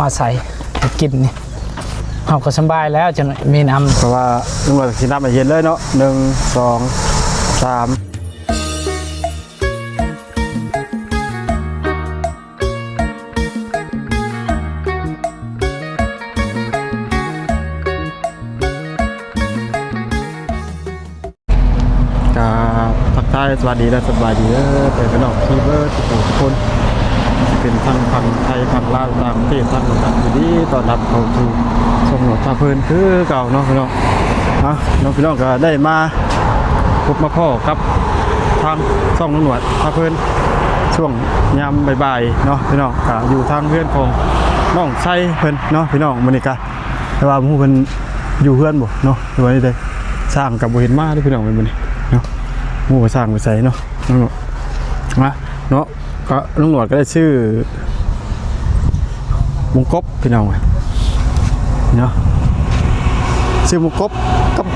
ມາໃສ່ໃຫ້ກິນນີ້ ເຮົາກໍສຳບາຍແລ້ວ ຈັ່ງມີນ້ຳ ເພາະວ່າລຸງຫຼວດຊິນັບໃຫ້ເຫັນເລີຍເນາະ ໜຶ່ງ ສອງ ສາມ. ກາບທັກທາຍສະຫວັດດີ ແລະ ສະບາຍດີເດີ ເພື່ອນພີ່ນ້ອງທີ່ເບີດທຸກຄົນ ຊິເປັນທັງຝັ່ງໄທ ຝັ່ງລາວ ຕ່າງປະເທດ ທັງນັ້ນ ຍິນດີຕ້ອນຮັບເຂົ້າສູ່ຊ່ອງໜວດພາເພີນຄືເກົ່າເນາະພີ່ນ້ອງ. ເອົາເນາະ ພີ່ນ້ອງກໍໄດ້ມາພົບມາພໍ້ກັບທາງຊ່ອງໜວດພາເພີນ ຊ່ວງຍາມບ່າຍໆເນາະພີ່ນ້ອງ ກໍຢູ່ທາງເຮືອນຂອງນ້ອງໄຊເພິ່ນເນາະພີ່ນ້ອງ. ມື້ນີ້ກະ ແຕ່ວ່າບໍ່ຮູ້ເພິ່ນຢູ່ເຮືອນບໍ່ເນາະ ຫຼືວ່າໃດ ຊ່າງກໍບໍ່ເຫັນມາເດ້ພີ່ນ້ອງ ມື້ນີ້ເນາະ. ບໍ່ຮູ້ວ່າຊ່າງໄປໃສເນາະ ມາເນາະ ກໍລຸງໜວດກໍໄດ້ຊື້ວົງກົບພີ່ນ້ອງເອີຍເນາະ ຊື້ວົງກົບກັບ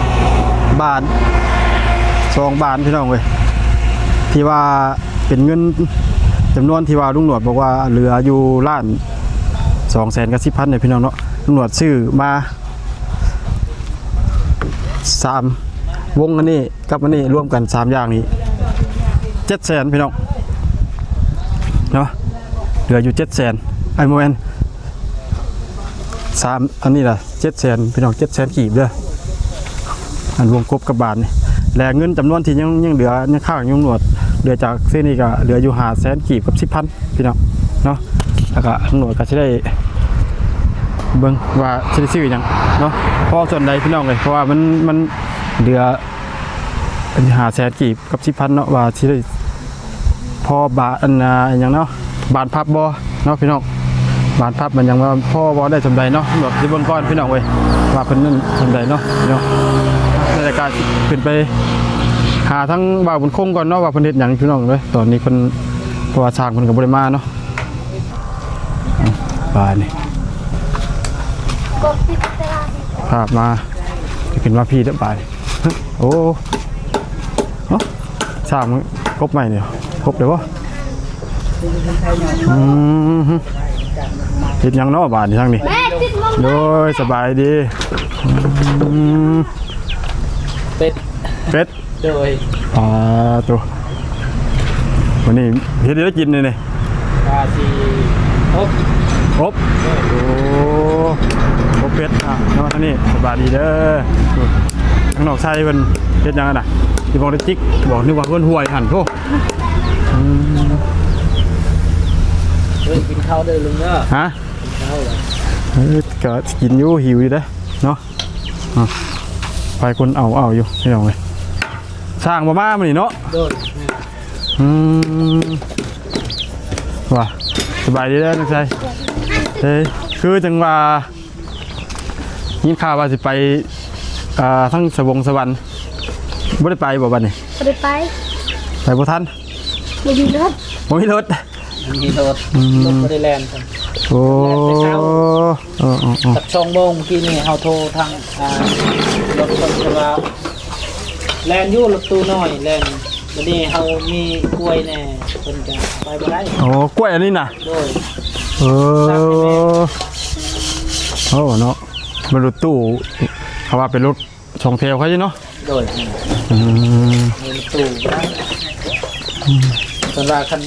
ບານ ສອງບານພີ່ນ້ອງເອີຍ ທີ່ວ່າເປັນເງິນຈຳນວນທີ່ວ່າລຸງໜວດບອກວ່າເຫຼືອຢູ່ລ້ານສອງແສນກັບສິບພັນນີ້ພີ່ນ້ອງເນາະ. ລຸງໜວດຊື້ມາ ສາມວົງອັນນີ້ກັບອັນນີ້ລວມກັນສາມຢ່າງນີ້ເຈັດແສນພີ່ນ້ອງເນາະ ເຫຼືອຢູ່ເຈັດແສນ ເອີຍ ບໍ່ແມ່ນ ສາມອັນນີ້ລະເຈັດແສນພີ່ນ້ອງ ເຈັດແສນກີບເດີ ອັນວົງກົບກັບບານນີ້ ແລະເງິນຈຳນວນທີ່ຍັງ ຍັງເຫຼືອ ຍັງຄ້າງຢູ່ ລຸງໜວດເຫຼືອຈາກຊື້ນີ້ກໍເຫຼືອຢູ່ຫ້າແສນກີບກັບສິບພັນ ພີ່ນ້ອງເນາະ. ແລ້ວກໍຕຳຫຼວດກໍຊິໄດ້ເບິ່ງວ່າຊິໄດ້ຊື້ຫຍັງເນາະ ພໍສ່ຳໃດພີ່ນ້ອງເອີຍ ເພາະວ່າມັນ ມັນເຫຼືອຫ້າແສນກີບກັບສິບພັນເນາະ ວ່າຊິໄດ້ພໍບານ ອັນນ່າ ຫຍັງເນາະ ບານພັບບໍ່ເນາະພີ່ນ້ອງ ບານພັບມັນຫຍັງວ່າພໍບໍ່ໄດ້ສ່ຳໃດເນາະ. ຕຳຫຼວດຊິເບິ່ງກ່ອນພີ່ນ້ອງເອີຍ ວ່າເພິ່ນນັ້ນສ່ຳໃດເນາະ ພີ່ນ້ອງ. ໃນລາຍການຂຶ້ນໄປຫາທາງບ່າວບຸນຄົງກ່ອນເນາະ ວ່າເພິ່ນເຮັດຫຍັງພີ່ນ້ອງເອີຍ ຕອນນີ້ເພິ່ນ ເພາະວ່າຊ່າງເພິ່ນກໍບໍ່ໄດ້ມາເນາະ. ບາດນີ້ພາບມາ ຂຶ້ນມາພີ້ເດີບາດນີ້. ໂອ້ ເອົ້າ ຊ່າງມັນກົບໃໝ່ນີ້ ກົບໄດ້ບໍ່? ອືມ ເຮັດຫຍັງເນາະບາດນີ້ທາງນີ້? ໂດຍ ສະບາຍດີ. ອືມ ເປັດ ເປັດ ໂດຍ ປາໂຕ ມື້ນີ້ເຮັດໄດ້ກິນນີ້ນີ້ ກະຊິອົບ ອົບ ໂອ້ ອົບເປັດ ອ່ະ ເນາະ ທາງນີ້ສະບາຍດີເດີ. ທາງນ້ອງໄຊເພິ່ນເຮັດຫຍັງຫັ້ນນະ? ຊິບອກໄດ້ຈິກ ບອກ ນຶກວ່າເຮືອນຫ້ວຍຫັ້ນ ໂທ້. ອືມ ເອີ ກິນເຂົ້າເດີລຸງເດີ ຮະ? ກິນເຂົ້າເດີ ເອີ ກະກິນຢູ່ ຫິວຢູ່ເດ້ເນາະ. ອ່ະ ໄປຄົນເອົາ ເອົາຢູ່ພີ່ນ້ອງເອີຍ ຊ່າງບໍ່ມາມື້ນີ້ເນາະ. ໂດຍ ອືມ ວ່າ ສະບາຍດີເດີນ້ອງໄຊ. ເອີຍ ຄືຈັ່ງວ່າ ຍິນຂ່າວວ່າຊິໄປ ອ່າ ທາງສະຫວົງສະຫວັນ ບໍ່ໄດ້ໄປບໍ່ບັດນີ້? ບໍ່ໄດ້ໄປ ໄປບໍ່ທັນ ບໍ່ມີລົດ ບໍ່ມີລົດ ມີລົດ ອືມ ລົດບໍ່ໄດ້ແລ່ນ ໂອ້ ແລ່ນແຕ່ເຊົ້າ ເອີໆໆ ຈັກສອງໂມງ. ມື້ກີ້ນີ້ເຮົາໂທທາງ ອ່າ ລົດເພິ່ນວ່າແລ່ນຢູ່ ລົດຕູ້ນ້ອຍແລ່ນ. ບັດນີ້ເຮົາມີກລ້ວຍແດ່ ເພິ່ນກະໄປບໍ່ໄດ້. ໂອ້ ກ້ວຍອັນນີ້ນະ? ໂດຍ ເອີ ໂອ້ເນາະ ມັນລົດຕູ້ ເຂົາວ່າເປັນລົດ ສອງແຖວເຂົາຢູ່ເນາະ. ໂດຍ ອືມ ມີຕູ້ໄດ້ ອືມ ເພິ່ນວ່າຄັນ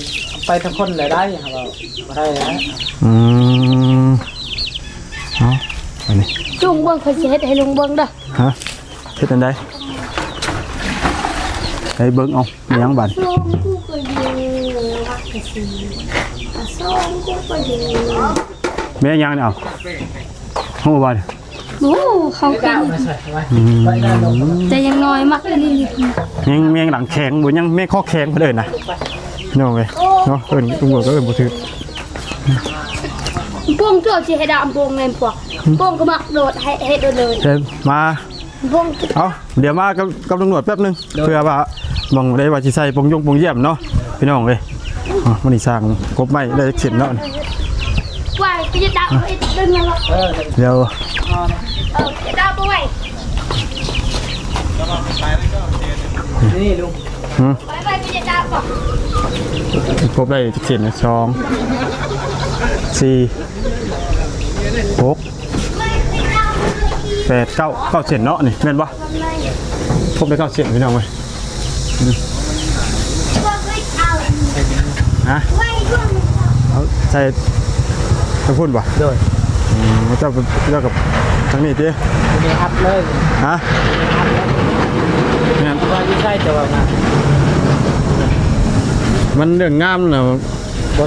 ໄປທັງຄົນແຫຼະໄດ້ ເຮົາວ່າບໍ່ໄດ້ແຫຼະ. ອືມ ເອົາ ອັນນີ້ ລຸງເບິ່ງ ຂ້ອຍຊິເຮັດໃຫ້ລຸງເບິ່ງເດີ. ຮະ? ເຮັດອັນໃດ? ໃຫ້ເບິ່ງເອົາ ມີຫຍັງບາດ? ແມ່ນຫຍັງນີ້? ເອົາ ຮູ້ບໍ່? ໂອ້ ເຂົາເປັນ ອືມ ແຕ່ຍັງນ້ອຍມັກອັນນີ້. ແມງ ແມງຫຼັງແຂງບໍ່ ຍັງແມງຄໍແຂງເພິ່ນເອີ້ນນະ ນ້ອງເອີຍເນາະ. ເອີ້ນ ຕຳຫຼວດກໍເອີ້ນບໍ່ຖືກ. ໂປ່ງຕົວຊິໃຫ້ດຳໂປ່ງແມ່ນພວກ ໂປ່ງກໍມັກໂດດ ໃຫ້ ໃຫ້ໂດດເລີຍ. ເອີ ມາ ໂປ່ງ ເອົາ ດຽວມາກັບ ກັບຕຳຫຼວດແປັບໜຶ່ງ ໂດຍ ເພື່ອວ່າ ໝ່ອງໃດວ່າຊິໃສ່ປົງຍົງປົງຢ້ຽມເນາະ ພີ່ນ້ອງເອີຍ. ອ່ະ ມື້ນີ້ຊ່າງກົບໄມ້ໄດ້ຈັກເສັ້ນເນາະ. ວ່າໄປຈະຕາມໄປເດີນມາເນາະ ເອີ ດຽວ ເອີ ຈະຕາມໄປໄວ້ ນີ້ລຸງ ຫືມ ໄປໄປໄປຈະຕາມບໍ່ ກົບໄດ້ຈັກເສັ້ນນະ? ສອງ ສີ່ ຫົກ ແປດ ເກົ້າ ເກົ້າເສັ້ນເນາະ ນີ້ແມ່ນບໍ່? ຄົບໄດ້ເກົ້າເສັ້ນ ພີ່ນ້ອງເອີຍ. ອືມ ຮະ? ເອົາໃສ່ທາງພຸ້ນບໍ່? ໂດຍ. ອືມ ເຈົ້າ ເຈົ້າກັບທາງນີ້ຕິ? ນີ້ອັດເລີຍ. ຮະ? ແມ່ນ ວ່າຢູ່ໃສ ແຕ່ວ່າມັນເລື່ອງງາມນະ ບໍ່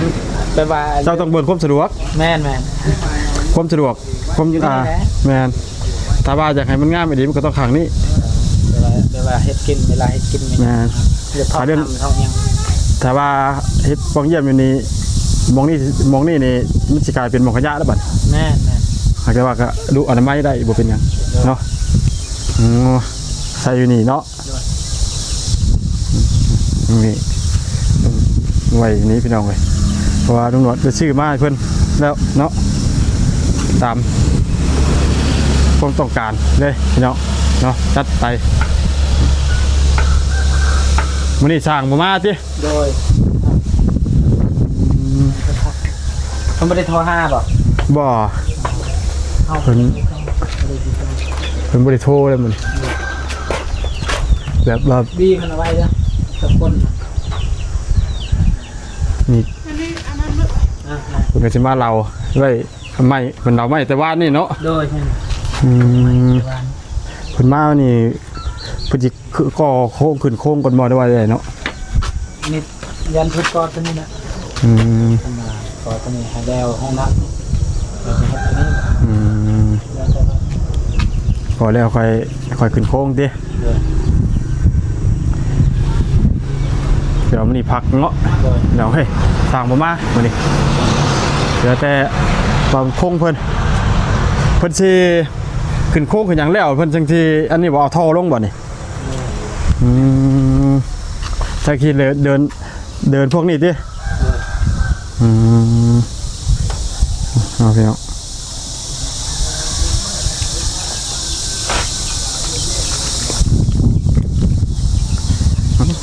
ແບບວ່າ ເຈົ້າຕ້ອງເບິ່ງຄວາມສະດວກ. ແມ່ນໆ ຄວາມສະດວກ ຄວາມ ຢູ່ນີ້ ອ່າ ແຫຼະ ແມ່ນ. ຖ້າວ່າຢາກໃຫ້ມັນງາມອີ່ຫຼີ ມັນກໍຕ້ອງຂ້າງນີ້ ເວລາ ເວລາເຮັດກິນ ເວລາເຮັດກິນນີ້ ແມ່ນ. ເລື່ອງ ຖ້າເລື່ອງ ເຮົາຫຍັງ ຖ້າວ່າເຮັດປ່ອງຢ້ຽມຢູ່ນີ້ ໝ່ອງນີ້ ໝ່ອງນີ້ນີ້ ມັນຊິກາຍເປັນໝ່ອງຂະຫຍະແລ້ວບັດ. ແມ່ນໆ ຫາກແຕ່ວ່າກໍດຸອະນາໄມໄດ້ ບໍ່ເປັນຫຍັງເນາະ. ອືມ ໃສ່ຢູ່ນີ້ເນາະ. ໂດຍ. ນີ້ ໄວ້ນີ້ພີ່ນ້ອງເອີຍ ເພາະວ່າລຸງໜວດໄປຊື້ມາໃຫ້ເພິ່ນແລ້ວເນາະ ຕາມຄວາມຕ້ອງການເລີຍພີ່ນ້ອງເນາະ. ຈັດໄປ ມື້ນີ້ຊ່າງບໍ່ມາຕິ? ໂດຍ. ອືມ ເພິ່ນບໍ່ໄດ້ໂທຫາບໍ່? ບໍ່ ເພິ່ນ ເພິ່ນບໍ່ໄດ້ໂທເລີຍມື້ນີ້ ແບບວ່າ ບີມັນເອົາໄວ້ເດີ ຈັກຄົນ ນີ້ ອັນນີ້ ອັນນັ້ນເນາະ ອ່າໆ ເພິ່ນກໍຊິມາເລົ່າໄວ້ ໄມ້ ເພິ່ນເລົ່າໄມ້ແຕ່ວານນີ້ເນາະ. ໂດຍ. ອືມ ເພິ່ນມານີ້ ເພິ່ນຊິກໍ່ໂຄງ ຂຶ້ນໂຄງກ່ອນບໍ່ ຫຼືວ່າໃດເນາະ? ນີ້ຢ້ານເພິ່ນກໍ່ຕົວນີ້ນະ. ອືມ ເພິ່ນວ່າກໍ່ຕົວນີ້ໃຫ້ແລ້ວຫ້ອງນ້ຳ ແລ້ວຊິເຮັດຕົວນີ້. ອືມ ພໍແລ້ວຄ່ອຍ ຄ່ອຍຂຶ້ນໂຄງຕິ? ໂດຍ. ດຽວມື້ນີ້ພັກເນາະ. ໂດຍ. ດຽວເຮີ້ຍ ຊ່າງບໍ່ມາມື້ນີ້ ເຫຼືອແຕ່ບ່າວຄົງເພິ່ນ ເພິ່ນຊິຂຶ້ນໂຄງຂຶ້ນຫຍັງແລ້ວ ເພິ່ນຈັ່ງຊິອັນນີ້ບໍ່ ເອົາທໍ່ລົງບໍ່ນີ້? ອືມ ຈະຂີ່ເດີນ ເດີນພວກນີ້ຕິ? ອືມ ເອົາພີ່ນ້ອງ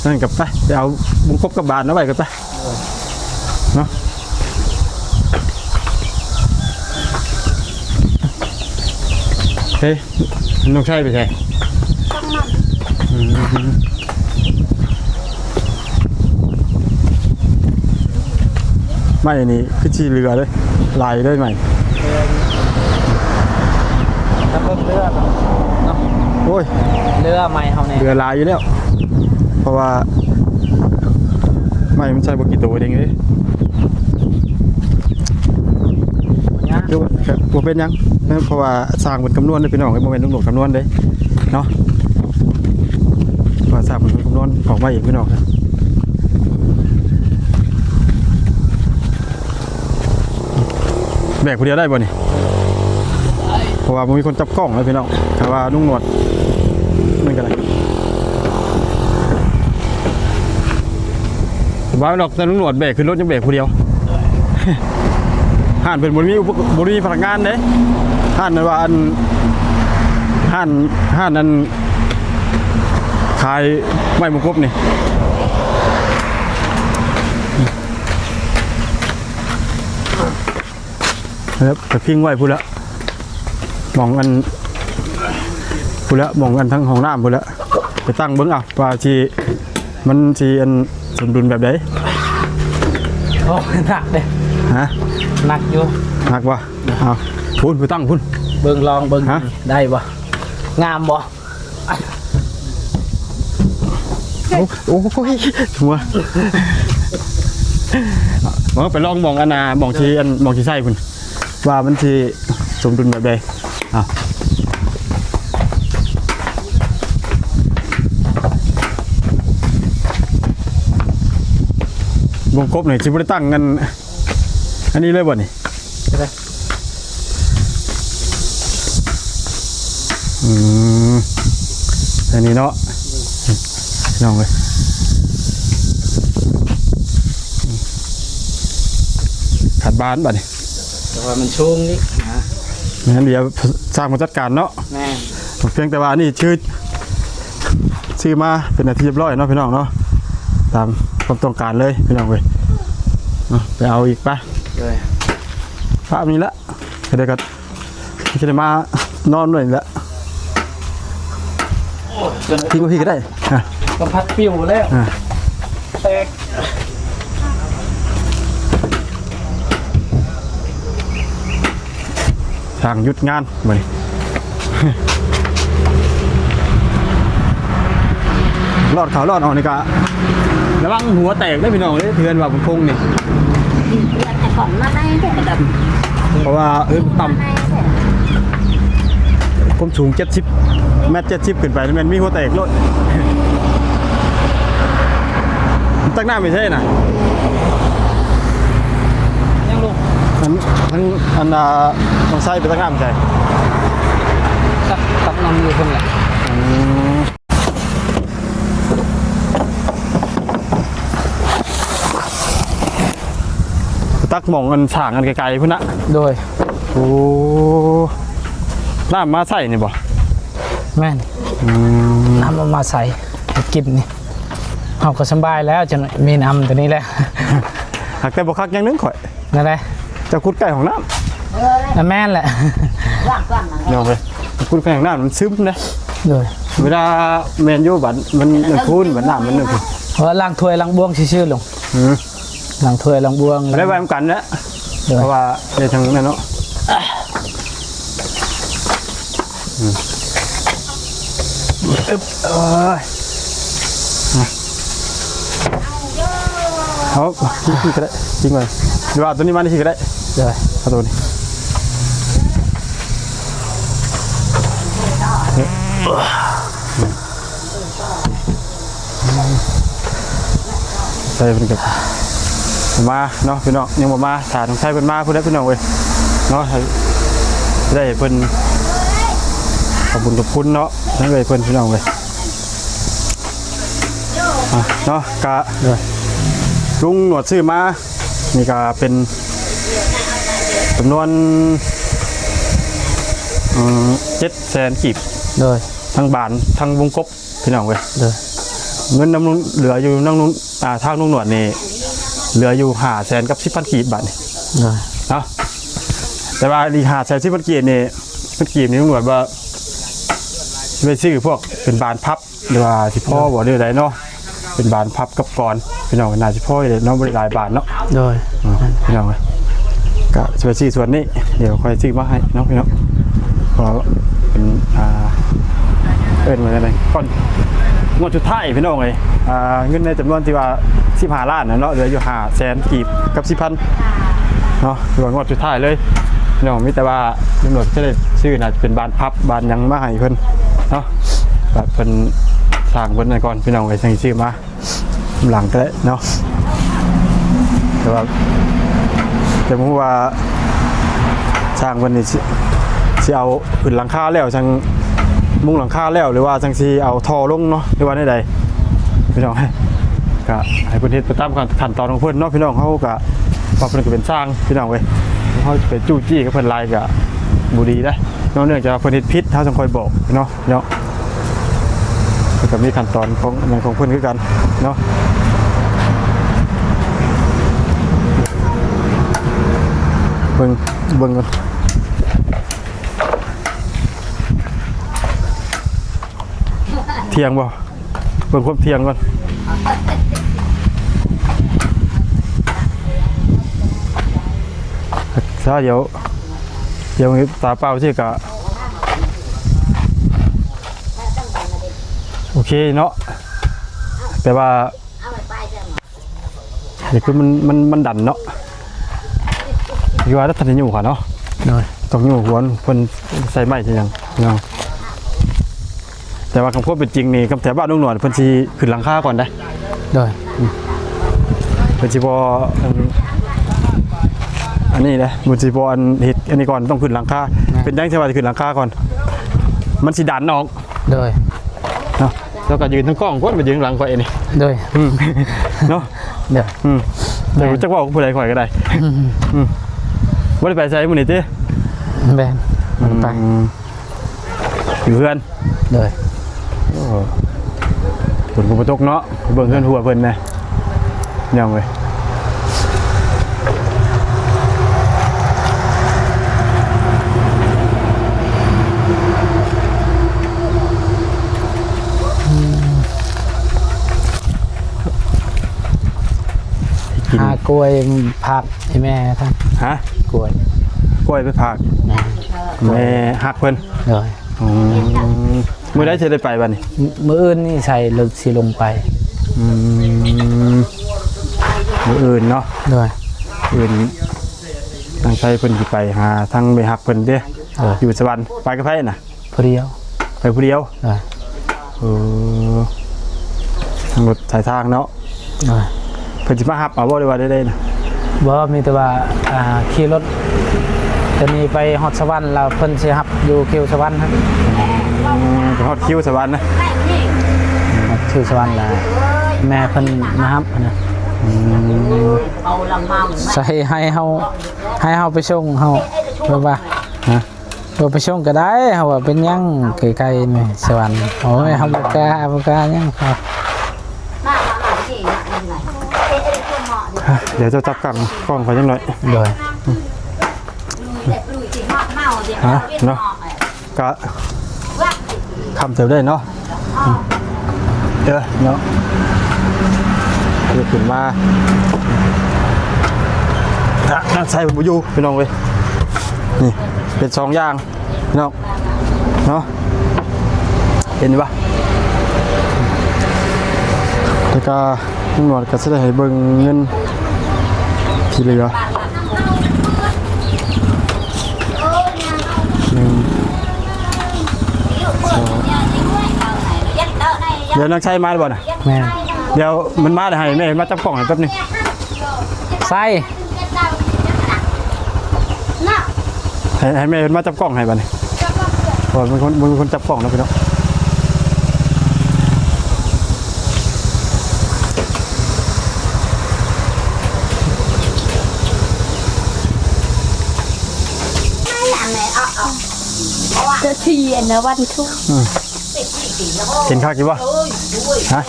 ນັ້ນກໍໄປ ໄປເອົາບຸງກົບກັບບານເອົາໄວ້ກໍໄປ ເນາະ. ເຮີ້ຍ ນ້ອງໄຊໄປໃສ? ອືມ ໄມ້ນີ້ຄືຊິເຫຼືອເດ້ ຫຼາຍເດ້ໄມ້. ຖ້າເບິ່ງເຫຼືອເນາະ ໂອ້ຍ ເຫຼືອໄມ້ເຮົານີ້ເຫຼືອຫຼາຍຢູ່ແລ້ວ ເພາະວ່າໄມ້ມັນໃຊ້ບໍ່ກີ່ໂຕເອງເດ້. ບໍ່ຍາກ ຄືວ່າ ບໍ່ເປັນຫຍັງ ເພາະວ່າຊ່າງເພິ່ນຄຳນວນເດ້ພີ່ນ້ອງເອີຍ ບໍ່ແມ່ນລຸງໂນດຄຳນວນເດ້ເນາະ ວ່າຊ່າງເພິ່ນຄຳນວນອອກມາເອງພີ່ນ້ອງ. ແບກຜູ້ດຽວໄດ້ບໍ່ນີ້? ເພາະວ່າບໍ່ມີຄົນຈັບກ້ອງແລ້ວພີ່ນ້ອງ ຖ້າວ່າລຸງໜວດມັນກໍໄດ້ ບໍ່ວ່າດອກ ແຕ່ລຸງໜວດແບກຂຶ້ນລົດຍັງແບກຜູ້ດຽວ. ຮ້ານເພິ່ນບໍ່ໄດ້ມີອຸປະ ບໍ່ໄດ້ມີພະນັກງານເດ້ ຮ້ານນັ້ນວ່າອັນ ຮ້ານ ຮ້ານອັນຂາຍໄມ້ມົງກົບນີ້. ແລ້ວໄປພິງໄວ້ພຸ້ນລະ ໝ່ອງອັນ ພຸ້ນລະ ໝ່ອງອັນທາງຫ້ອງນ້ຳພຸ້ນລະ ໄປຕັ້ງເບິ່ງເອົາວ່າຊິ ມັນຊິອັນສົມດຸນແບບໃດ? ໂອ້ ໜັກເດ້. ຮະ? ໜັກຢູ່. ໜັກບໍ່? ເອົາ ພຸ້ນ ໄປຕັ້ງພຸ້ນ ເບິ່ງ ລອງເບິ່ງ. ຮະ? ໄດ້ບໍ່? ງາມບໍ່? ໂອ້ ໂອ້ຍ ຫົວ ເອົາໄປລອງໝ່ອງອັນນ່າ ໝ່ອງທີ່ອັນ ໝ່ອງທີ່ໃສ່ພຸ້ນ ວ່າມັນຊິສົມດຸນແບບໃດ. ເອົາ ວົງກົບນີ້ຊິບໍ່ໄດ້ຕັ້ງອັນ ອັນນີ້ເລີຍບໍ່ນີ້? ອືມ ອັນນີ້ເນາະ ພີ່ນ້ອງເອີຍ ຂັດບານບາດນີ້ ແຕ່ວ່າມັນສູງນີ້ນະ ແມ່ນ ດຽວຊ່າງມາຈັດການເນາະ. ແມ່ນ ພຽງແຕ່ວ່າອັນນີ້ຄືຊື້ມາເປັນທີ່ຮຽບຮ້ອຍເນາະ ພີ່ນ້ອງເນາະ ຕາມຄວາມຕ້ອງການເລີຍ ພີ່ນ້ອງເອີຍ ເນາະ ໄປເອົາອີກປະ ໂດຍ ພາບນີ້ລະ. เดี๋ยวก็ จะได้มานอนด้วยนี่แหละ ทิ้งไว้พี้ก็ได้ อ่ะ ลมพัดปิวแล้ว อ่ะ แตก ช่างหยุดงานมื้อนี้ ลอดเข้าลอดออกนี่ก็ระวังหัวแตกเด้อพี่น้องเอ้ย เฮือนว่าบุญคงนี่ เฮือนแต่ก่อนมาในเด้อ เพราะว่าเฮือนต่ำ มาในเด้อ ความสูงเจ็ดสิบเมตร เจ็ดสิบขึ้นไปนี่แม่นมีหัวแตกโลด ตักน้ำไปใช่น่ะ ยังลูก อัน อัน อัน อ่า น้องไส้ไปตักน้ำใส่ ตัก ตักน้ำอยู่เพิ่นแหละ อืม ตักหม่องอันสร้างอันไกลๆพุ้นนะ โดย โอ้ น้ำมาใส่นี่บ่ แม่น อืม น้ำเอามาใส่ให้กินนี่ เฮาก็สำบายแล้ว จนมีน้ำตัวนี้แหละ หากแต่บ่คักอย่างหนึ่งข้อย นั่นแหละ เจ้าขุดใกล้ห้องน้ำ อ่ะ แม่นแหละ น้องเอ้ย ขุดใกล้ห้องน้ำมันซึมนะ โดย เวลาแม่นอยู่บัดมัน มันคูนบัดน้ำมันนั่น เพราะว่าล้างถ้วยล้างบ่วงซื่อๆลง อืม ล้างถ้วยล้างบ่วง ได้ไว้นำกันแหละ โดย เพราะว่าได้ทางนั้นเนาะ อืม อึ๊บ โอ้ย เอา นี่ก็ได้ ทิ้งไว้ หรือว่าเอาตัวนี้มานี่ก็ได้ ได้ เอาตัวนี้ ใส่เพิ่นก็มาเนาะพี่น้อง ยังบ่มา ถ้าต้องใส่เพิ่นมาพุ้นแหละพี่น้องเอ้ยเนาะ ให้ได้เพิ่นขอบบุญขอบคุณเนาะ ทั้งเอ้ยเพิ่นพี่น้องเอ้ย อ่ะ เนาะ กะ ลุงหนวดซื้อมา นี่กะเป็นจำนวน อืม เจ็ดแสน กีบ โดย ทั้งบานทั้งวงกบ พี่น้องเอ้ย โดย เงินนำลุงเหลืออยู่นำลุง อ่า ทางลุงหนวดนี่เหลืออยู่ห้าแสนกับสิบพัน กีบบัดนี้ โดย เนาะ แต่ว่าอีกห้าแสนสิบพัน กีบนี่ สิบพัน กีบนี่ลุงหนวดว่าสิไปซื้อพวกเป็นบานพับ หรือว่าสิพอบ่ หรือใดเนาะ เป็นบานพับกับกลอน พี่น้องน่าสิพออยู่เนาะ บ่ได้หลายบาทเนาะ โดย อืม พี่น้องเอ้ย ก็สิไปซื้อส่วนนี้ เดี๋ยวค่อยซื้อมาให้เนาะพี่น้อง เพราะเป็น อ่า เอิ้นว่าจั่งใด ก่อนงวดสุดท้ายพี่น้องเอ้ย อ่า เงินในจำนวนที่ว่าสิบห้าล้านน่ะเนาะ เหลืออยู่ห้าแสน กีบกับสิบพัน เนาะ ถือว่างวดสุดท้ายเลยพี่น้อง มีแต่ว่าตำรวจจะได้ซื้อน่าจะเป็นบานพับบานหยังมาให้เพิ่นเนาะ แบบเพิ่นสร้างเพิ่นนั่นก่อนพี่น้องเอ้ย จั่งซื้อมา หลังก็ได้เนาะ แต่ว่า แต่บ่ฮู้ว่าช่างเพิ่นนี่สิ สิเอาขึ้นหลังคาแล้วจั่งมุงหลังคาแล้ว หรือว่าจั่งสิเอาท่อลงเนาะ หรือว่าแนวใด พี่น้อง ก็ให้เพิ่นเฮ็ดไปตามขั้น ขั้นตอนของเพิ่นเนาะ พี่น้อง เฮาก็ เพราะเพิ่นก็เป็นช่าง พี่น้องเอ้ย เฮาสิไปจู้จี้กับเพิ่นหลายก็บ่ดีเด้เนาะ เนื่องจากว่าเพิ่นเฮ็ดผิด เฮาจั่งค่อยบอกเนาะ เนาะ เพิ่นก็มีขั้นตอนของ หยังของเพิ่นคือกันเนาะ เบิ่ง เบิ่งก่อน เที่ยงบ่ เบิ่งความเที่ยงก่อน ซะ เดี๋ยว เดี๋ยวตาเปล่าสิกะ โอเคเนาะ แต่ว่า นี่คือมัน มัน มันดันเนาะ คือว่าทันได้อยู่ค่ะเนาะ โดย ต้องอยู่หัวเพิ่นใส่ไม้ใส่หยังเนาะ แต่ว่าคำพูดเป็นจริงนี่ คำแถวบ้านลุงหนวดเพิ่นสิขึ้นหลังคาก่อนได้ โดย เพิ่นสิบ่ อัน อันนี้นะ เพิ่นสิบ่อันเฮ็ดอันนี้ก่อน ต้องขึ้นหลังคา แม่น เป็นหยังที่ว่าสิขึ้นหลังคาก่อน มันสิดันออก โดย เนาะ แล้วก็ยืนทั้งกล้องก่อน มายืนหลังข่อยนี่ โดย อืม เนาะ โดย อืม แต่จักเว้ากับผู้ใดข่อยก็ได้ อืม อืม บ่ได้ไปไสมื้อนี้ติ แม่น บ่ได้ไป อืม อยู่เฮือน โดย โอ้ ฝนก็บ่ตกเนาะ เบิ่งเฮือนหัวเพิ่นแหน่ พี่น้องเอ้ย ຫາກ້ວຍຝາກໃຫ້ແມ່ທ່ານ. ຮະ? ກ້ວຍ ກ້ວຍໄປຝາກ ແມ່ ແມ່ຮັກເພິ່ນ. ໂດຍ. ອືມ ມື້ໃດຊິໄດ້ໄປບັດນີ້? ມື້ອື່ນນີ້ໃສ່ລົດຊິລົງໄປ. ອືມ ມື້ອື່ນເນາະ. ໂດຍ. ມື້ອື່ນທາງໄຊເພິ່ນຊິໄປຫາທາງແມ່ຮັກເພິ່ນເດ້. ໂດຍ. ຢູ່ສະຫວັນ. ໄປກັບໃຜນະ? ຜູ້ດຽວ. ໄປຜູ້ດຽວ. ໂດຍ. ເອີ ທາງລົດສາຍທາງເນາະ. ໂດຍ. ເພິ່ນຊິມາຮັບເອົາບໍ່ ຫຼືວ່າໃດໆນະ? ບໍ່ ມີແຕ່ວ່າ ອ່າ ຂີ່ລົດຕົວນີ້ໄປຮອດສະຫວັນ ແລ້ວເພິ່ນຊິຮັບຢູ່ຄິວສະຫວັນຫັ້ນ. ອໍ ໄປຮອດຄິວສະຫວັນນະ. ຮອດຄິວສະຫວັນແລ້ວ ແມ່ເພິ່ນມາຮັບຫັ້ນນະ. ອືມ ໃສ່ໃຫ້ເຮົາ ໃຫ້ເຮົາໄປສົ່ງ ເຮົາແບບວ່າ ຮະ? ບໍ່ໄປສົ່ງກໍໄດ້ ເຮົາວ່າເປັນຫຍັງ ໃກ້ໆນີ້ສະຫວັນ. ໂອ້ຍ ເຮົາບໍ່ກ້າ ບໍ່ກ້າຫຍັງ. ດຽວເຈົ້າຈັບກ້ອງ ກ້ອງໄປຈັກໜ້ອຍ. ໂດຍ. ຮະ ເນາະ ກະຄ່ຳເຕີບໄດ້ເນາະ. ເອີ ເນາະ ເດີນຂຶ້ນມາ ນາງໄຊເພິ່ນບໍ່ຢູ່ ພີ່ນ້ອງເອີຍ. ນີ້ເປັນສອງຢ່າງ ພີ່ນ້ອງເນາະ ເຫັນຢູ່ບໍ່? ແລ້ວກໍ ຕຳຫຼວດກໍຊິໄດ້ໃຫ້ເບິ່ງເງິນທີ່ເຫຼືອ ໜຶ່ງ ສອງ ດຽວນາງໄຊມາແລ້ວບໍ່ນະ? ແມ່ນ. ດຽວມັນມາແລ້ວ ໃຫ້ແມ່ມາຈັບກ້ອງໃຫ້ແປັບໜຶ່ງ. ໄຊ ໃຫ້ ໃຫ້ແມ່ເພິ່ນມາຈັບກ້ອງໃຫ້ບັດນີ້ ເພາະວ່າເປັນຄົນ ເປັນຄົນຈັບກ້ອງເນາະ ພີ່ນ້ອງ. ກະທຽນນະວັນທຸກ. ອືມ ເຫັນຄັກຢູ່ບໍ່? ຮະ?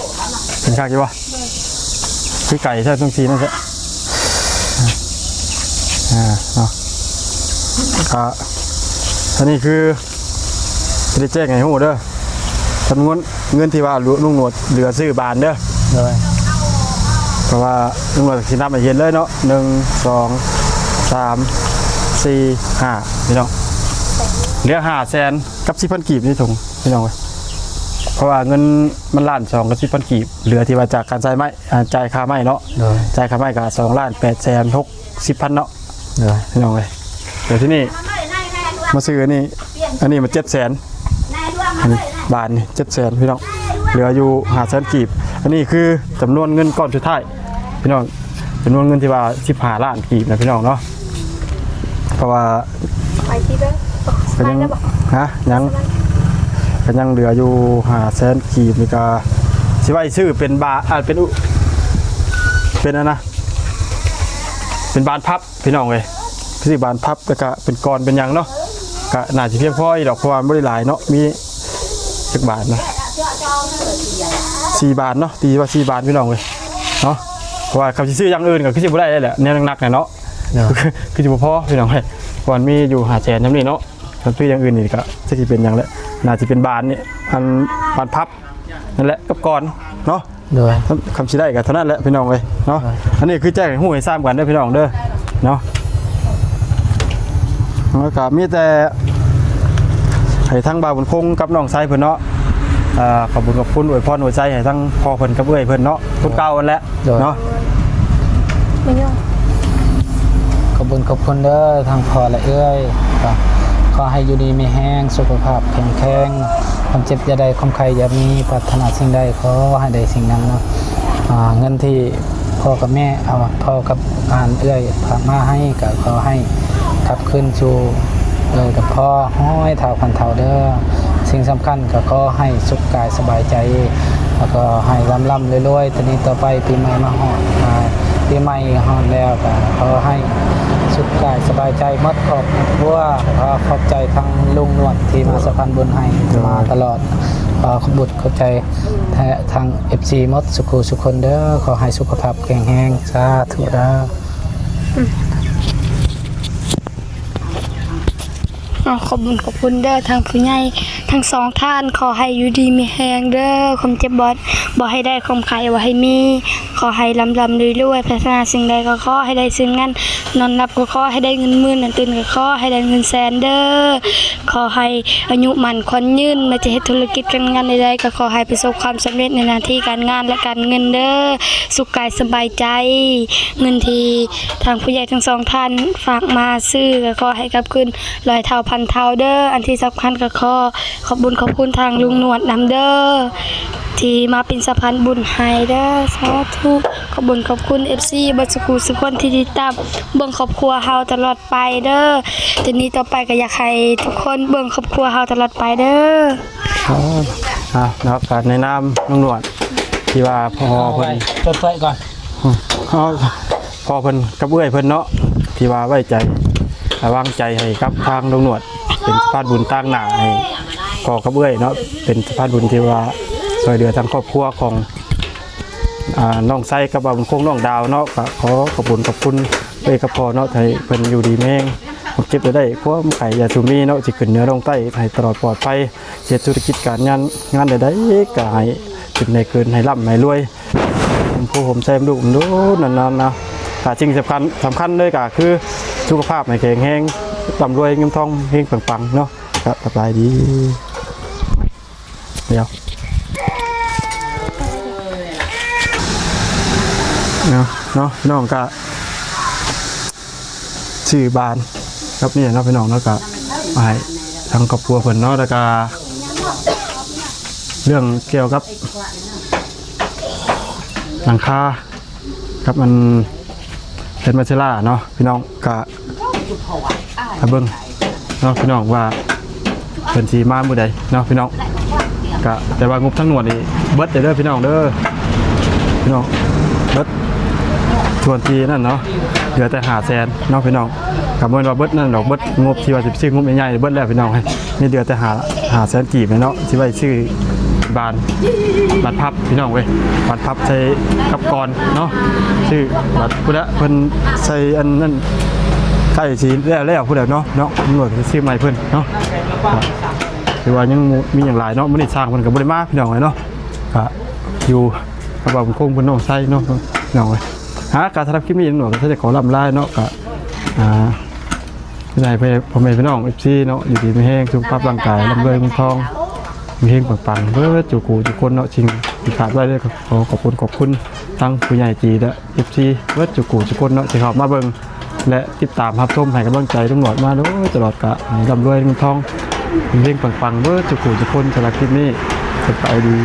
ເຫັນຄັກຢູ່ບໍ່? ຄືໄກແທ້ ຕ້ອງຊີ້ນັ້ນແທ້. ອ່າ ເນາະ ກະ ອັນນີ້ຄື ຊິໄດ້ແຈ້ງໃຫ້ຮູ້ເດີ ຈຳນວນເງິນທີ່ວ່າລຸງໜວດເຫຼືອຊື້ບານເດີ. ໂດຍ. ເພາະວ່າລຸງໜວດຊິນັບໃຫ້ເຫັນເລີຍເນາະ ໜຶ່ງ ສອງ ສາມ ສີ່ ຫ້າ ພີ່ນ້ອງ. ເຫຼືອຫ້າແສນກັບສິບພັນກີບໃນຖົງ ພີ່ນ້ອງເອີຍ. ເພາະວ່າເງິນມັນລ້ານສອງກັບສິບພັນກີບ ເຫຼືອທີ່ວ່າຈາກການຈ່າຍໄມ້ ອ່າ ຈ່າຍຄ່າໄມ້ເນາະ. ໂດຍ. ຈ່າຍຄ່າໄມ້ກໍສອງລ້ານແປດແສນຫົກສິບພັນເນາະ. ໂດຍ. ພີ່ນ້ອງເອີຍ ແລ້ວທີນີ້ມາຊື້ອັນນີ້ ອັນນີ້ມັນເຈັດແສນ ອັນນີ້ບາດນີ້ເຈັດແສນ ພີ່ນ້ອງ ເຫຼືອຢູ່ຫ້າແສນກີບ. ອັນນີ້ຄືຈຳນວນເງິນກ້ອນສຸດທ້າຍ ພີ່ນ້ອງ ຈຳນວນເງິນທີ່ວ່າສິບຫ້າລ້ານກີບນະ ພີ່ນ້ອງເນາະ. ເພາະວ່າ ໄປທີ່ເດີ ກະຍັງ ໄປແລ້ວບໍ່? ຮະ? ຍັງ ກະຍັງເຫຼືອຢູ່ຫ້າແສນກີບນີ້ ກະຊິໄວ້ຊື້ເປັນບາ ອ່າ ເປັນອຸ ເປັນອັນນະ ເປັນບານພັບ ພີ່ນ້ອງເອີຍ. ຊື້ບານພັບ ແລ້ວກະເປັນກອນເປັນຫຍັງເນາະ ກະໜ້າຈະພຽງພໍຢູ່ດອກ ເພາະວ່າມັນບໍ່ໄດ້ຫຼາຍເນາະ. ມີຈັກບານນະ? ສີ່ບານເນາະ ຕີວ່າສີ່ບານ ພີ່ນ້ອງເອີຍເນາະ. ເພາະວ່າຄັນຊິຊື້ຢ່າງອື່ນກໍຄືຊິບໍ່ໄດ້ແຫຼະ ແນວໜັກໆນະເນາະ. ໂດຍ. ຄືຊິບໍ່ພໍ ພີ່ນ້ອງເອີຍ ເພາະວ່າມັນມີຢູ່ຫ້າແສນຊ່ຳນີ້ເນາະ. ຄັນຊື້ຢ່າງອື່ນນີ້ກໍຈັກຊິເປັນຫຍັງແຫຼະ ໜ້າຈະເປັນບານນີ້ ອັນບານພັບນັ້ນແຫຼະ ກັບກອນເນາະ. ໂດຍ. ຄຳ ຄຳຊິໄດ້ກໍເທົ່ານັ້ນແຫຼະ ພີ່ນ້ອງເອີຍເນາະ. ໂດຍ. ອັນນີ້ຄືແຈ້ງໃຫ້ຮູ້ໃຫ້ຊາບກັນເດີ ພີ່ນ້ອງເດີເນາະ. ແລ້ວກໍມີແຕ່ໃຫ້ທາງບ່າວບຸນຄົງກັບນ້ອງຊາຍເພິ່ນເນາະ ອ່າ ຂອບບຸນຂອບຄຸນ ອວຍພອນອວຍໄຊໃຫ້ທາງພໍ່ເພິ່ນກັບເອື້ອຍເພິ່ນເນາະ ຄົນເກົ່າຫັ້ນແຫຼະ. ໂດຍ. ເນາະ ແມ່ນຫຍັງ? ຂອບບຸນຂອບຄຸນເດີ ທັງພໍ່ແລະເອື້ອຍ ກໍຂໍໃຫ້ຢູ່ດີມີແຮງ ສຸຂະພາບແຂງແຮງ ຄວາມເຈັບຢ່າໄດ້ ຄວາມໄຂ້ຢ່າມີ ປາດຖະໜາສິ່ງໃດຂໍໃຫ້ໄດ້ສິ່ງນັ້ນເນາະ. ອ່າ ເງິນທີ່ພໍ່ກັບແມ່ ເອົາ ພໍ່ກັບ ອ່າ ເອື້ອຍຝາກມາໃຫ້ ກໍຂໍໃຫ້ກັບຄືນສູ່ ເອີ ກັບພໍ່ຮ້ອຍເທົ່າພັນເທົ່າເດີ. ສິ່ງສຳຄັນກໍຂໍໃຫ້ສຸກກາຍສະບາຍໃຈ ແລ້ວກໍໃຫ້ລ່ຳໆລວຍໆ. ແຕ່ນີ້ຕໍ່ໄປປີໃໝ່ມາຮອດ ອ່າ ປີໃໝ່ຮອດແລ້ວກໍຂໍໃຫ້ສຸກກາຍສະບາຍໃຈໝົດຄອບຄົວ. ຂໍຂອບໃຈທາງລຸງໜວດທີ່ມາສະພານບຸນໃຫ້ມາຕະຫຼອດ. ຂໍຂອບບຸນຂອບໃຈແທ້ທາງເອັຟຊີໝົດສຸຂູສຸຄົນເດີ. ຂໍໃຫ້ສຸຂະພາບແຂງແຮງ ສາທຸເດີ. ເນາະ ຂອບບຸນຂອບຄຸນເດີ ທາງຜູ້ໃຫຍ່ທັງສອງທ່ານ ຂໍໃຫ້ຢູ່ດີມີແຮງເດີ ຄວາມເຈັບບໍ່ ບໍ່ໃຫ້ໄດ້ ຄວາມໄຂ້ບໍ່ໃຫ້ມີ ຂໍໃຫ້ລ່ຳໆລວຍໆ ປາດຖະໜາສິ່ງໃດກໍຂໍໃຫ້ໄດ້ສິ່ງນັ້ນ ນອນຫຼັບກໍຂໍໃຫ້ໄດ້ເງິນໝື່ນ ນອນຕື່ນກໍຂໍໃຫ້ໄດ້ເງິນແສນເດີ ຂໍໃຫ້ອາຍຸໝັ້ນຂວັນຍືນ ແມ່ນຈະເຮັດທຸລະກິດການງານໃດໆ ກໍຂໍໃຫ້ປະສົບຄວາມສຳເລັດໃນໜ້າທີ່ການງານ ແລະ ການເງິນເດີ ສຸກກາຍສະບາຍໃຈ ເງິນທີ່ທາງຜູ້ໃຫຍ່ທັງສອງທ່ານຝາກມາຊື້ ກໍຂໍໃຫ້ກັບຄືນ ຮ້ອຍເທົ່າພັນເທົ່າເດີ ອັນທີ່ສຳຄັນກໍຂໍຂອບບຸນຂອບຄຸນທາງລຸງໜວດນຳເດີ ທີ່ມາເປັນສະພານບຸນໃຫ້ເດີ ສາທຸ ຂອບບຸນຂອບຄຸນເອັຟຊີເບິດສູ່ຜູ້ສູ່ຄົນທີ່ຕິດຕາມເບິ່ງຄອບຄົວເຮົາຕະຫຼອດໄປເດີ ຈາກນີ້ຕໍ່ໄປກໍຢາກໃຫ້ທຸກຄົນເບິ່ງຄອບຄົວເຮົາຕະຫຼອດໄປເດີ. ເນາະ ກໍໃນນາມລຸງໜວດ ທີ່ວ່າພໍ່ເພິ່ນ ຈົດໄວ້ກ່ອນ ພໍ່ເພິ່ນກັບເອື້ອຍເພິ່ນເນາະ ທີ່ວ່າໄວ້ໃຈ ແລະ ວາງໃຈໃຫ້ກັບທາງລຸງໜວດ ເປັນສະພານບຸນຕາງໜ້າໃຫ້ພໍ່ກັບເອື້ອຍເນາະ ເປັນສະພານບຸນທີ່ວ່າຊ່ວຍເຫຼືອທາງຄອບຄົວຂອງ ອາ ນ້ອງໄຊກັບບ່າວບຸນຄົງ ນ້ອງດາວເນາະ ກໍຂໍຂອບບຸນຂອບຄຸນເອື້ອຍກັບພໍ່ເນາະ ໃຫ້ເພິ່ນຢູ່ດີມີແຮງ ຄວາມເຈັບຢ່າໄດ້ ຄວາມໄຂ້ຢ່າສູ່ມີເນາະ ຊິຂຶ້ນເໜືອລົງໃຕ້ ໃຫ້ຕະຫຼອດປອດໄພ ເຮັດທຸລະກິດການງານ ງານໃດໆ ກໍໃຫ້ຂຶ້ນໃຫ້ເກີນ ໃຫ້ລ່ຳໃຫ້ລວຍ ໂພໂຮມແຊມລູກນຳນານໆ ເນາະ ແລະ ສິ່ງສຳຄັນ ສຳຄັນເລີຍກໍຄືສຸຂະພາບໃຫ້ແຂງແຮງ ລ່ຳລວຍເງິນທອງເຮັງປັງໆ ເນາະ ກໍສະບາຍດີ ດຽວ ເນາະ ເນາະ ພີ່ນ້ອງ ກໍ ຊື້ບານກັບນີ້ເນາະ ພີ່ນ້ອງເນາະ ກໍໃຫ້ທາງຄອບຄົວເພິ່ນເນາະ ແລ້ວກໍເລື່ອງກ່ຽວກັບຫຼັງຄາກັບອັນເປັນມາເຊລາເນາະ ພີ່ນ້ອງ ກໍ ຖ້າເບິ່ງເນາະ ພີ່ນ້ອງ ວ່າເພິ່ນຊິມາມື້ໃດເນາະ ພີ່ນ້ອງ ກະແຕ່ວ່າງົບທາງໜວດນີ້ເບິດເດີພີ່ນ້ອງເດີ ພີ່ນ້ອງ ເບິດ ສ່ວນທີ່ນັ້ນເນາະ ເຫຼືອແຕ່ຫ້າແສນເນາະ ພີ່ນ້ອງ ກະບໍ່ແມ່ນວ່າເບິດນັ້ນດອກ ເບິດງົບທີ່ວ່າຊິຊື້ງົບໃຫຍ່ໆ ເບິດແລ້ວ ພີ່ນ້ອງ ນີ້ເຫຼືອແຕ່ຫ້າ ຫ້າແສນກີບເນາະ ຊິໄວ້ຊື້ ບານ ບານພັບພີ່ນ້ອງເອີຍ ບານພັບໃສ່ກັບກອນເນາະ ຊື້ບານພຸ້ນແຫຼະ ເພິ່ນໃສ່ອັນນັ້ນ ໃກ້ຊິແລ້ວໆ ພຸ້ນແຫຼະເນາະ ເນາະ ຕຳຫຼວດຊິຊື້ໃໝ່ເພິ່ນເນາະ ຖືວ່າຍັງມີຫຍັງຫຼາຍເນາະ ມື້ນີ້ຊ່າງເພິ່ນກໍບໍ່ໄດ້ມາພີ່ນ້ອງເອີຍເນາະ ກະຢູ່ກັບບ່າວບຸນຄົງເພິ່ນ ນ້ອງໄຊເນາະ ພີ່ນ້ອງເອີຍ ຫາກະສຳລັບຄລິບນີ້ຕຳຫຼວດກໍຈະຂໍລ່ຳລາເນາະ ກະ ອ່າ ໃຫ້ພໍ່ແມ່ພີ່ນ້ອງເອັຟຊີເນາະ ຢູ່ດີມີແຮງ ສຸຂະພາບຮ່າງກາຍ ລ່ຳລວຍເງິນທອງ ມີເຮງປັງໆ ເບິດສູ່ຄູ່ສູ່ຄົນເນາະ ສິ່ງທີ່ຂາດໄດ້ເລີຍ ກໍຂໍຂອບຄຸນຂອບຄຸນທັງຜູ້ໃຫຍ່ໃຈດີ ແລະ ເອັຟຊີ ເບິດສູ່ຄູ່ສູ່ຄົນເນາະ ທີ່ເຂົ້າມາເບິ່ງ ແລະ ຕິດຕາມຮັບຊົມ ໃຫ້ກຳລັງໃຈລຸງໜວດມາໂດຍຕະຫຼອດ ກະໃຫ້ລ່ຳລວຍເງິນທອງ ເຮງໆ ປັງໆ ເບິດສູ່ຄູ່ສູ່ຄົນ ສຳລັບຄລິບນີ້ ສະບາຍດີ.